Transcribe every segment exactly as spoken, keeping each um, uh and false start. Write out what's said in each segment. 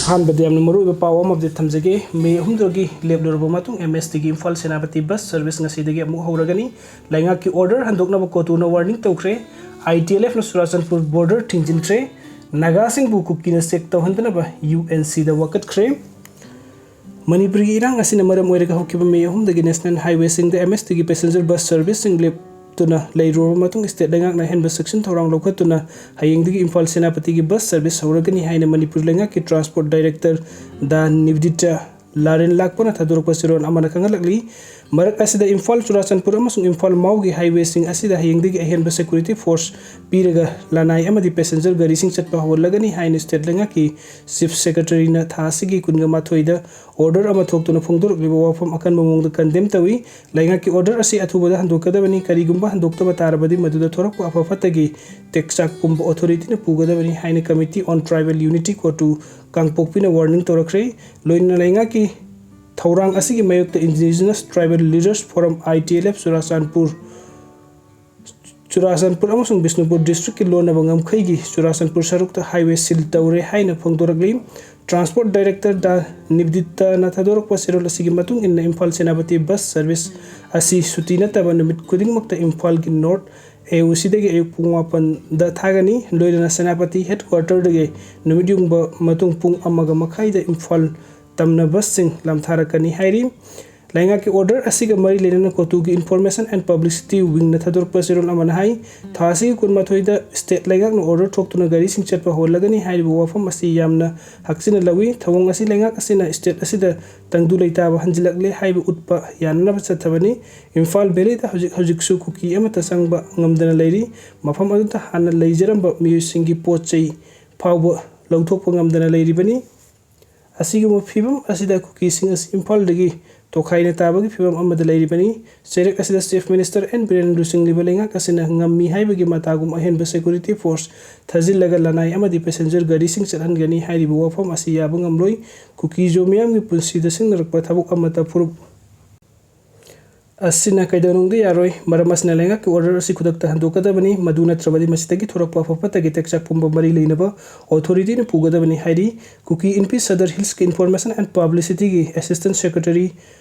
ꯑꯍꯥꯟꯕꯗ ꯌꯥꯝꯅ ꯃꯔꯨꯑꯣꯏꯕ ꯄꯥꯎ ꯑꯃ ꯑꯞꯗꯦꯠ ꯊꯝꯖꯒꯦ꯫ ꯃꯦ ꯑꯍꯨꯝꯗꯒꯤ ꯂꯦꯞꯂꯨꯔꯕ ꯃꯇꯨꯡ ꯑꯦꯝ ꯑꯦꯁ ꯇꯤꯒꯤ ꯏꯝꯐꯥꯜ ꯁꯦꯅꯥꯄꯇꯤ ꯕꯁ ꯁꯔꯚꯤꯁ ꯉꯁꯤꯗꯒꯤ ꯑꯃꯨꯛ ꯍꯧꯔꯒꯅꯤ꯫ ꯂꯩꯉꯥꯛꯀꯤ ꯑꯣꯔꯗꯔ ꯍꯟꯗꯣꯛꯅꯕ ꯀꯣꯇꯨꯅ ꯋꯥꯔꯅꯤꯡ ꯇꯧꯈ꯭ꯔꯦ꯫ ꯑꯥꯏ ꯇꯤ ꯑꯦꯜ ꯑꯦꯐꯅ ꯆꯨꯔꯥꯆꯥꯟꯄꯨꯔ ꯕꯣꯔꯗꯔ ꯊꯤꯡꯖꯤꯟꯈ꯭ꯔꯦ꯫ ꯅꯥꯒꯥꯁꯤꯡꯕꯨ ꯀꯨꯀꯤꯅ ꯆꯦꯛ ꯇꯧꯍꯟꯗꯅꯕ ꯌꯨ ꯑꯦꯟ ꯁꯤꯗ ꯋꯥꯀꯠꯈ꯭ꯔꯦ꯫ ꯃꯅꯤꯄꯨꯔꯒꯤ ꯏꯔꯥꯡ ꯑꯁꯤꯅ ꯃꯔꯝ ꯑꯣꯏꯔꯒ ꯍꯧꯈꯤꯕ ꯃꯦ ꯑꯍꯨꯝꯗꯒꯤ ꯅꯦꯁꯅꯦꯜ ꯍꯥꯏꯋꯦꯁꯤꯡꯗ ꯑꯦꯝ ꯑꯦꯁ ꯇꯤꯒꯤ ꯄꯦꯁꯦꯟꯖꯔ ꯕꯁ ꯁꯔꯚꯤꯁꯁꯤꯡ ꯂꯦꯞꯇꯨꯅ ꯂꯩꯔꯨꯔꯕ ꯃꯇꯨꯡ ꯁ꯭ꯇꯦꯠ ꯂꯩꯉꯥꯛꯅ ꯑꯍꯦꯟꯕ ꯆꯦꯛꯁꯤꯟ ꯊꯧꯔꯥꯡ ꯂꯧꯈꯠꯇꯨꯅ ꯍꯌꯦꯡꯗꯒꯤ ꯏꯝꯐꯥꯜ ꯁꯦꯅꯥꯄꯇꯤꯒꯤ ꯕꯁ ꯁꯔꯚꯤꯁ ꯍꯧꯔꯒꯅꯤ ꯍꯥꯏꯅ ꯃꯅꯤꯄꯨꯔ ꯂꯩꯉꯥꯛꯀꯤ ꯇ꯭ꯔꯥꯟꯁꯄꯣꯔꯠ ꯗꯥꯏꯔꯦꯛꯇꯔ ꯗꯥ ꯅꯤꯕꯗꯤꯇꯥ ꯂꯥꯔꯦꯟ ꯂꯥꯛꯄꯅ ꯊꯥꯗꯣꯔꯛꯄ ꯆꯦꯔꯣꯜ ꯑꯃꯅ ꯈꯪꯍꯜꯂꯛꯂꯤ꯫ ꯃꯔꯛ ꯑꯁꯤꯗ ꯏꯝꯐꯥꯜ, ꯆꯨꯔꯥꯆꯥꯟꯄꯨꯔ ꯑꯃꯁꯨꯡ ꯏꯝꯐꯥꯜ ꯃꯥꯎꯒꯤ ꯍꯥꯏꯋꯦꯁꯤꯡ ꯑꯁꯤꯗ ꯍꯌꯦꯡꯗꯒꯤ ꯑꯍꯦꯟꯕ ꯁꯦꯀ꯭ꯌꯨꯔꯤꯇꯤ ꯐꯣꯔꯁ ꯄꯤꯔꯒ ꯂꯅꯥꯏ ꯑꯃꯗꯤ ꯄꯦꯁꯦꯟꯖꯔ ꯒꯥꯔꯤꯁꯤꯡ ꯆꯠꯄ ꯍꯧꯍꯜꯂꯒꯅꯤ ꯍꯥꯏꯅ ꯁ꯭ꯇꯦꯠ ꯂꯩꯉꯥꯛꯀꯤ ꯆꯤꯐ ꯁꯦꯀ꯭ꯔꯦꯇꯔꯤꯅ ꯊꯥ ꯑꯁꯤꯒꯤ ꯀꯨꯟꯒ ꯃꯥꯊꯣꯏꯗ ꯑꯣꯔꯗꯔ ꯑꯃ ꯊꯣꯛꯇꯨꯅ ꯐꯣꯡꯗꯣꯔꯛꯂꯤꯕ ꯋꯥꯐꯝ ꯑꯀꯟꯕ ꯃꯑꯣꯡꯗ ꯀꯟꯗꯦꯝ ꯇꯧꯏ꯫ ꯂꯩꯉꯥꯛꯀꯤ ꯑꯣꯔꯗꯔ ꯑꯁꯤ ꯑꯊꯨꯕꯗ ꯍꯟꯗꯣꯛꯀꯗꯕꯅꯤ꯫ ꯀꯔꯤꯒꯨꯝꯕ ꯍꯟꯗꯣꯛꯇꯕ ꯇꯥꯔꯕꯗꯤ ꯃꯗꯨꯗ ꯊꯣꯔꯛꯄ ꯑꯐ ꯐꯠꯇꯒꯤ ꯇꯦꯛꯆꯥꯛ ꯄꯨꯝꯕ ꯑꯣꯊꯣꯔꯤꯇꯤꯅ ꯄꯨꯒꯗꯕꯅꯤ ꯍꯥꯏꯅ ꯀꯃꯤꯇꯤ ꯑꯣꯟ ꯇ꯭ꯔꯥꯏꯕꯦꯜ ꯌꯨꯅꯤꯇꯤ ꯀꯣꯇꯨ ꯀꯥꯡꯄꯣꯛꯄꯤꯅ ꯋꯥꯔꯅꯤꯡ ꯇꯧꯔꯛꯈ꯭ꯔꯦ꯫ ꯂꯣꯏꯅꯅ ꯂꯩꯉꯥꯛꯀꯤ ꯊꯧꯔꯥꯡ ꯑꯁꯤꯒꯤ ꯃꯥꯌꯣꯛꯇ indigenous tribal leaders forum, I T L F, Churachandpur, Churachandpur ꯑꯃꯁꯨꯡ ꯕꯤꯁꯅꯨꯄꯨꯔ ꯗꯤꯁꯇ꯭ꯔꯤꯛꯀꯤ ꯂꯣꯟꯅꯕ ꯉꯝꯈꯩꯒꯤ ꯆꯨꯔꯥꯆꯥꯟꯄꯨꯔ ꯁꯔꯨꯛꯇ ꯍꯥꯏꯋꯦ ꯁꯤꯜ ꯇꯧꯔꯦ ꯍꯥꯏꯅ ꯐꯣꯡꯗꯣꯔꯛꯂꯤ꯫ ꯇ꯭ꯔꯥꯟꯁꯄꯣꯔꯠ ꯗꯥꯏꯔꯦꯛꯇꯔ ꯗꯥ ꯅꯤꯕꯗꯤꯇꯥꯅ ꯊꯥꯗꯣꯔꯛꯄ ꯆꯦꯔꯣꯜ ꯑꯁꯤꯒꯤ ꯃꯇꯨꯡ ꯏꯟꯅ ꯏꯝꯐꯥꯜ ꯁꯦꯅꯥꯄꯇꯤ ꯕꯁ ꯁꯔꯚꯤꯁ ꯑꯁꯤ ꯁꯨꯇꯤ ꯅꯠꯇꯕ ꯅꯨꯃꯤꯠ ꯈꯨꯗꯤꯡꯃꯛꯇ ꯏꯝꯐꯥꯜꯒꯤ ꯅꯣꯔꯠ ꯑꯦ ꯑꯣ ꯁꯤꯗꯒꯤ ꯑꯌꯨꯛ ꯄꯨꯡ ꯃꯥꯄꯟꯗ ꯊꯥꯒꯅꯤ꯫ ꯂꯣꯏꯅꯅ ꯁꯦꯅꯥꯄꯇꯤ ꯍꯦꯗꯀ꯭ꯋꯥꯔꯇꯔꯗꯒꯤ ꯅꯨꯃꯤꯠ ꯌꯨꯡꯕ ꯃꯇꯨꯡ ꯄꯨꯡ ꯑꯃꯒ ꯃꯈꯥꯏꯗ ꯏꯝꯐꯥꯜ ꯇꯝꯅ ꯕꯁꯁꯤꯡ ꯂꯥꯝꯊꯥꯔꯛꯀꯅꯤ ꯍꯥꯏꯔꯤ꯫ ꯂꯩꯉꯥꯛꯀꯤ ꯑꯣꯔꯗꯔ ꯑꯁꯤꯒ ꯃꯔꯤ ꯂꯩꯅꯅ ꯀꯣꯇꯨꯒꯤ ꯏꯟꯐꯣꯔꯃꯦꯁꯟ ꯑꯦꯟ ꯄꯕ꯭ꯂꯤꯁꯤꯇꯤ ꯋꯤꯡꯅ ꯊꯥꯗꯣꯔꯛꯄ ꯆꯦꯔꯣꯜ ꯑꯃꯅ ꯍꯥꯏ, ꯊꯥ ꯑꯁꯤꯒꯤ ꯀꯨꯟꯃꯥꯊꯣꯏꯗ ꯁ꯭ꯇꯦꯠ ꯂꯩꯉꯥꯛꯅ ꯑꯣꯔꯗꯔ ꯊꯣꯛꯇꯨꯅ ꯒꯥꯔꯤꯁꯤꯡ ꯆꯠꯄ ꯍꯧꯍꯜꯂꯒꯅꯤ ꯍꯥꯏꯔꯤꯕ ꯋꯥꯐꯝ ꯑꯁꯤ ꯌꯥꯝꯅ ꯍꯛꯆꯤꯟꯅ ꯂꯧꯏ꯫ ꯊꯧꯑꯣꯡ ꯑꯁꯤ ꯂꯩꯉꯥꯛ ꯑꯁꯤꯅ ꯁ꯭ꯇꯦꯠ ꯑꯁꯤꯗ ꯇꯪꯗꯨ ꯂꯩꯇꯥꯕ ꯍꯟꯖꯤꯜꯂꯛꯂꯦ ꯍꯥꯏꯕ ꯎꯠꯄ ꯌꯥꯅꯅꯕ ꯆꯠꯊꯕꯅꯤ꯫ ꯏꯝꯐꯥꯜ ꯚꯦꯂꯤꯗ ꯍꯧꯖꯤꯛ ꯍꯧꯖꯤꯛꯁꯨ ꯀꯨꯀꯤ ꯑꯃꯠꯇ ꯆꯪꯕ ꯉꯝꯗꯅ ꯂꯩꯔꯤ꯫ ꯃꯐꯝ ꯑꯗꯨꯗ ꯍꯥꯟꯅ ꯂꯩꯖꯔꯝꯕ ꯃꯤꯑꯣꯏꯁꯤꯡꯒꯤ ꯄꯣꯠ ꯆꯩ ꯐꯥꯎꯕ ꯂꯧꯊꯣꯛꯄ ꯉꯝꯗꯅ ꯂꯩꯔꯤꯕꯅꯤ꯫ ꯑꯁꯤꯒꯨꯝꯕ ꯐꯤꯕꯝ ꯑꯁꯤꯗ ꯀꯨꯀꯤꯁꯤꯡ ꯑꯁꯤ ꯏꯝꯐꯥꯜꯗꯒꯤ ꯇꯣꯈꯥꯏꯅ ꯇꯥꯕꯒꯤ ꯐꯤꯕꯝ ꯑꯃꯗ ꯂꯩꯔꯤꯕꯅꯤ꯫ ꯆꯩꯔꯛ ꯑꯁꯤꯗ ꯆꯤꯐ ꯃꯤꯅꯤꯁꯇꯔ ꯑꯦꯟ ꯕꯤꯔꯦꯟ ꯂꯨꯆꯤꯡꯂꯤꯕ ꯂꯩꯉꯥꯛ ꯑꯁꯤꯅ ꯉꯝꯃꯤ ꯍꯥꯏꯕꯒꯤ ꯃꯇꯥꯒꯨꯝ ꯑꯍꯦꯟꯕ ꯁꯦꯀ꯭ꯌꯨꯔꯤꯇꯤ ꯐꯣꯔꯁ ꯊꯥꯖꯤꯜꯂꯒ ꯂꯅꯥꯏ ꯑꯃꯗꯤ ꯄꯦꯁꯦꯟꯖꯔ ꯒꯥꯔꯤꯁꯤꯡ ꯆꯠꯍꯟꯒꯅꯤ ꯍꯥꯏꯔꯤꯕ ꯋꯥꯐꯝ ꯑꯁꯤ ꯌꯥꯕ ꯉꯝꯂꯣꯏ꯫ ꯀꯨꯀꯤ-ꯖꯣ ꯃꯤꯌꯥꯝꯒꯤ ꯄꯨꯟꯁꯤꯗ ꯁꯤꯡꯅꯔꯛꯄ ꯊꯕꯛ ꯑꯃꯠꯇ ꯐꯨꯔꯨꯞ ꯑꯁꯤꯅ ꯀꯩꯗꯧꯅꯨꯡꯗ ꯌꯥꯔꯣꯏ꯫ ꯃꯔꯝ ꯑꯁꯤꯅ ꯂꯩꯉꯥꯛꯀꯤ order ꯑꯁꯤ ꯈꯨꯗꯛꯇ ꯍꯟꯗꯣꯛꯀꯗꯕꯅꯤ꯫ ꯃꯗꯨ ꯅꯠꯇ꯭ꯔꯕꯗꯤ ꯃꯁꯤꯗꯒꯤ ꯊꯣꯔꯛꯄ ꯑꯐ ꯐꯠꯇꯒꯤ ꯇꯦꯛꯆꯥꯛ ꯄꯨꯝꯕ ꯃꯔꯤ ꯂꯩꯅꯕ authorityꯅ ꯄꯨꯒꯗꯕꯅꯤ ꯍꯥꯏꯔꯤ ꯀꯨꯀꯤ ꯏꯟꯄꯤ ꯁꯗꯔ ꯍꯤꯜꯁꯀꯤ Information and Publicityꯒꯤ Assistant Secretary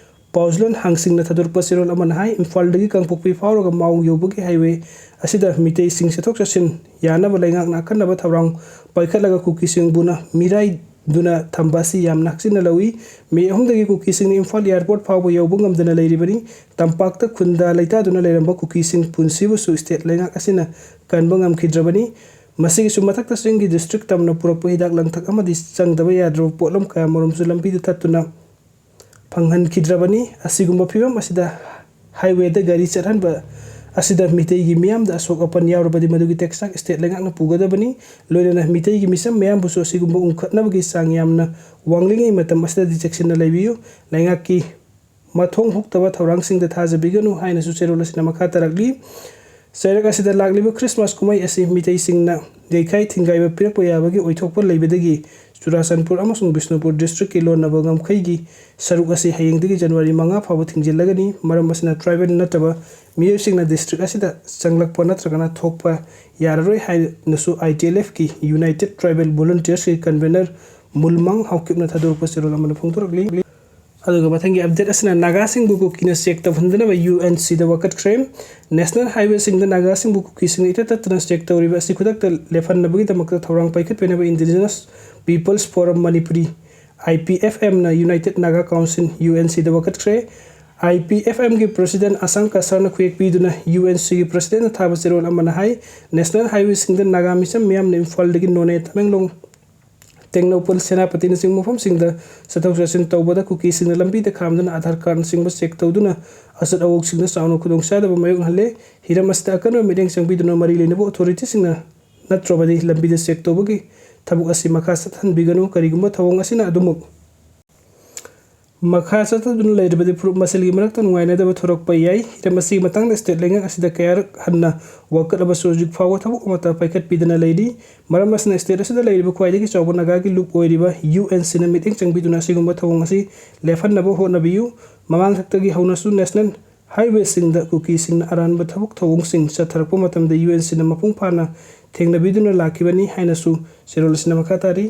ꯄꯥꯎꯖꯂꯣꯟ ꯍꯥꯡꯁꯤꯡꯅ ꯊꯥꯗꯣꯔꯛꯄ ꯆꯦꯔꯣꯜ ꯑꯃꯅ ꯍꯥꯏ, ꯏꯝꯐꯥꯜꯗꯒꯤ ꯀꯥꯡꯄꯣꯛꯄꯤ ꯐꯥꯎꯔꯒ ꯃꯥꯎ ꯌꯧꯕꯒꯤ highway ꯑꯁꯤꯗ ꯃꯤꯇꯩꯁꯤꯡ ꯆꯠꯊꯣꯛ ꯆꯠꯁꯤꯟ ꯌꯥꯅꯕ ꯂꯩꯉꯥꯛꯅ ꯑꯀꯟꯅꯕ ꯊꯧꯔꯥꯡ ꯄꯥꯏꯈꯠꯂꯒ ꯀꯨꯀꯤꯁꯤꯡꯕꯨꯅ ꯃꯤꯔꯥꯏꯗꯨꯅ ꯊꯝꯕ ꯑꯁꯤ ꯌꯥꯝꯅ ꯍꯛꯆꯤꯟꯅ ꯂꯧꯏ꯫ ꯃꯦ ꯑꯍꯨꯝꯗꯒꯤ ꯀꯨꯀꯤꯁꯤꯡꯅ ꯏꯝꯐꯥꯜ airport ꯐꯥꯎꯕ ꯌꯧꯕ ꯉꯝꯗꯅ ꯂꯩꯔꯤꯕꯅꯤ꯫ ꯇꯝꯄꯥꯛꯇ ꯈꯨꯟꯗꯥ ꯂꯩꯇꯥꯗꯨꯅ ꯂꯩꯔꯝꯕ ꯀꯨꯀꯤꯁꯤꯡ ꯄꯨꯟꯁꯤꯕꯨꯁꯨ state ꯂꯩꯉꯥꯛ ꯑꯁꯤꯅ ꯀꯟꯕ ꯉꯝꯈꯤꯗ꯭ꯔꯕꯅꯤ꯫ ꯃꯁꯤꯒꯤꯁꯨ ꯃꯊꯛꯇ ꯆꯤꯡꯒꯤ district ꯇꯝꯅ ꯄꯨꯔꯛꯄ ꯍꯤꯗꯥꯛ ꯂꯥꯡꯊꯛ ꯑꯃꯗꯤ ꯆꯪꯗꯕ ꯌꯥꯗ꯭ꯔꯕ ꯄꯣꯠꯂꯝ ꯀꯌꯥꯃꯔꯨꯝꯁꯨ ꯂꯝꯕꯤꯗ ꯊꯠꯇꯨꯅ ꯐꯪꯍꯟꯈꯤꯗ꯭ꯔꯕꯅꯤ꯫ ꯑꯁꯤꯒꯨꯝꯕ ꯐꯤꯕꯝ ꯑꯁꯤꯗ highwayꯗ ꯒꯥꯔꯤ ꯆꯠꯍꯟꯕ ꯑꯁꯤꯗ ꯃꯤꯇꯩꯒꯤ ꯃꯤꯌꯥꯝꯗ ꯑꯁꯣꯛ ꯑꯄꯟ ꯌꯥꯎꯔꯕꯗꯤ ꯃꯗꯨꯒꯤ ꯇꯦꯛꯆꯥꯛ state ꯂꯩꯉꯥꯛꯅ ꯄꯨꯒꯗꯕꯅꯤ꯫ ꯂꯣꯏꯅꯅ ꯃꯤꯇꯩꯒꯤ ꯃꯤꯆꯝ ꯃꯌꯥꯝꯕꯨꯁꯨ ꯑꯁꯤꯒꯨꯝꯕ ꯎꯪꯈꯠꯅꯕꯒꯤ ꯆꯥꯡ ꯌꯥꯝꯅ ꯋꯥꯡꯂꯤꯉꯩ ꯃꯇꯝ ꯑꯁꯤꯗꯗꯤ ꯆꯦꯛꯁꯤꯟꯅ ꯂꯩꯕꯤꯌꯨ꯫ ꯂꯩꯉꯥꯛꯀꯤ ꯃꯊꯣꯡ ꯍꯨꯛꯇꯕ ꯊꯧꯔꯥꯡꯁꯤꯡꯗ ꯊꯥꯖꯕꯤꯒꯅꯨ ꯍꯥꯏꯅꯁꯨ ꯆꯦꯔꯣꯜ ꯑꯁꯤꯅ ꯃꯈꯥ ꯇꯥꯔꯛꯂꯤ꯫ ꯆꯩꯔꯛ ꯑꯁꯤꯗ ꯂꯥꯛꯂꯤꯕ Christmas ꯀꯨꯝꯍꯩ ꯑꯁꯤ ꯃꯤꯇꯩꯁꯤꯡꯅ ꯌꯩꯈꯥꯏ ꯊꯤꯡꯒꯥꯏꯕ ꯄꯤꯔꯛꯄ ꯌꯥꯕꯒꯤ ꯑꯣꯏꯊꯣꯛꯄ ꯂꯩꯕꯗꯒꯤ ꯆꯨꯔꯥꯆꯥꯟꯄꯨꯔ ꯑꯃꯁꯨꯡ ꯕꯤꯁꯅꯨꯄꯨꯔ districtꯀꯤ ꯂꯣꯟꯅꯕ ꯉꯝꯈꯩꯒꯤ ꯁꯔꯨꯛ ꯑꯁꯤ ꯍꯌꯦꯡꯗꯒꯤ January ꯃꯉꯥ ꯐꯥꯎꯕ ꯊꯤꯡꯖꯤꯜꯂꯒꯅꯤ꯫ ꯃꯔꯝ ꯑꯁꯤꯅ tribal ꯅꯠꯇꯕ ꯃꯤꯑꯣꯏꯁꯤꯡꯅ district ꯑꯁꯤꯗ ꯆꯪꯂꯛꯄ ꯅꯠꯇ꯭ꯔꯒꯅ ꯊꯣꯛꯄ ꯌꯥꯔꯔꯣꯏ ꯍꯥꯏꯅꯁꯨ ITLFꯀꯤ United Tribal Volunteersꯀꯤ convener ꯃꯨꯜꯃꯥꯡ ꯍꯥꯎꯀꯤꯞꯅ ꯊꯥꯗꯣꯔꯛꯄ ꯆꯦꯔꯣꯜ ꯑꯃꯅ ꯐꯣꯡꯗꯣꯔꯛꯂꯤ꯫ ꯑꯗꯨꯒ ꯃꯊꯪꯒꯤ update ꯑꯁꯤꯅ ꯅꯥꯒꯥꯁꯤꯡꯕꯨ ꯀꯨꯀꯤꯅ check ꯇꯧꯍꯟꯗꯅꯕ UNCꯗ ꯋꯥꯀꯠꯈ꯭ꯔꯦ꯫ National highwayꯁꯤꯡꯗ ꯅꯥꯒꯥꯁꯤꯡꯕꯨ ꯀꯨꯀꯤꯁꯤꯡꯅ ꯏꯇꯠ ꯇꯠꯇꯅ check ꯇꯧꯔꯤꯕ ꯑꯁꯤ ꯈꯨꯗꯛꯇ ꯂꯦꯞꯍꯟꯅꯕꯒꯤꯗꯃꯛꯇ ꯊꯧꯔꯥꯡ ꯄꯥꯏꯈꯠꯄꯤꯅꯕ Indigenous Peoples Forum Manipuri, IPFMꯅ United Naga Council, UNCꯗ ꯋꯥꯀꯠꯈ꯭ꯔꯦ꯫ IPFMꯒꯤ president ꯑꯁꯥꯡ ꯀꯁꯥꯔꯅ ꯈꯨꯌꯦꯛ ꯄꯤꯗꯨꯅ UNCꯒꯤ presidentꯅ ꯊꯥꯕ ꯆꯦꯔꯣꯜ ꯑꯃꯅ ꯍꯥꯏ, national highwayꯁꯤꯡꯗ ꯅꯥꯒꯥ ꯃꯤꯆꯝ ꯃꯤꯌꯥꯝꯅ ꯏꯝꯐꯥꯜꯗꯒꯤ ꯅꯣꯅꯦ, ꯇꯃꯦꯡꯂꯣꯡ, ꯇꯦꯡꯅꯧꯄꯜ, ꯁꯦꯅꯥꯄꯇꯤꯅꯆꯤꯡꯕ ꯃꯐꯝꯁꯤꯡꯗ ꯆꯠꯊꯣꯛ ꯆꯠꯁꯤꯟ ꯇꯧꯕꯗ ꯀꯨꯀꯤꯁꯤꯡꯅ ꯂꯝꯕꯤꯗ ꯈꯥꯝꯗꯨꯅ Aadhaar cardꯅꯆꯤꯡꯕ check ꯇꯧꯗꯨꯅ ꯑꯆꯠ ꯑꯋꯣꯛꯁꯤꯡꯗ ꯆꯥꯎꯅ ꯈꯨꯗꯣꯡꯆꯥꯗꯕ ꯃꯥꯌꯣꯛꯅꯍꯜꯂꯦ꯫ ꯍꯤꯔꯝ ꯑꯁꯤꯗ ꯑꯀꯟꯕ ꯃꯤꯠꯌꯦꯡ ꯆꯪꯕꯤꯗꯨꯅ ꯃꯔꯤ ꯂꯩꯅꯕ authorityꯁꯤꯡꯅ ꯅꯠꯇ꯭ꯔꯕꯗꯤ ꯂꯝꯕꯤꯗ check ꯇꯧꯕꯒꯤ ꯊꯕꯛ ꯑꯁꯤ ꯃꯈꯥ ꯆꯠꯊꯍꯟꯕꯤꯒꯅꯨ꯫ ꯀꯔꯤꯒꯨꯝꯕ ꯊꯧꯑꯣꯡ ꯑꯁꯤꯅ ꯑꯗꯨꯃꯛ ꯃꯈꯥ ꯆꯠꯊꯗꯨꯅ ꯂꯩꯔꯕꯗꯤ ꯐꯨꯔꯨꯞ ꯃꯁꯦꯜꯒꯤ ꯃꯔꯛꯇ ꯅꯨꯡꯉꯥꯏꯅꯗꯕ ꯊꯣꯔꯛꯄ ꯌꯥꯏ꯫ ꯍꯤꯔꯝ ꯑꯁꯤꯒꯤ ꯃꯇꯥꯡꯗ state ꯂꯩꯉꯥꯛ ꯑꯁꯤꯗ ꯀꯌꯥꯔꯛ ꯍꯟꯅ ꯋꯥꯀꯠꯂꯕꯁꯨ ꯍꯧꯖꯤꯛ ꯐꯥꯎꯕ ꯊꯕꯛ ꯑꯃꯠꯇ ꯄꯥꯏꯈꯠꯄꯤꯗꯅ ꯂꯩꯔꯤ꯫ ꯃꯔꯝ ꯑꯁꯤꯅ state ꯑꯁꯤꯗ ꯂꯩꯔꯤꯕ ꯈ꯭ꯋꯥꯏꯗꯒꯤ ꯆꯥꯎꯕ ꯅꯥꯒꯥꯒꯤ ꯂꯨꯞ ꯑꯣꯏꯔꯤꯕ UNCꯅ ꯃꯤꯠꯌꯦꯡ ꯆꯪꯕꯤꯗꯨꯅ ꯑꯁꯤꯒꯨꯝꯕ ꯊꯧꯑꯣꯡ ꯑꯁꯤ ꯂꯦꯞꯍꯟꯅꯕ ꯍꯣꯠꯅꯕꯤꯌꯨ꯫ ꯃꯃꯥꯡꯊꯛꯇꯒꯤ ꯍꯧꯅꯁꯨ national highwayꯁꯤꯡꯗ ꯀꯨꯀꯤꯁꯤꯡꯅ ꯑꯔꯥꯟꯕ ꯊꯕꯛ ꯊꯧꯑꯣꯡꯁꯤꯡ ꯆꯠꯊꯔꯛꯄ ꯃꯇꯝꯗ UNꯁꯤꯅ ꯃꯄꯨꯡ ꯐꯥꯅ ꯊꯦꯡꯅꯕꯤꯗꯨꯅ ꯂꯥꯛꯈꯤꯕꯅꯤ ꯍꯥꯏꯅꯁꯨ ꯆꯦꯔꯣꯜ ꯑꯁꯤꯅ ꯃꯈꯥ ꯇꯥꯔꯤ꯫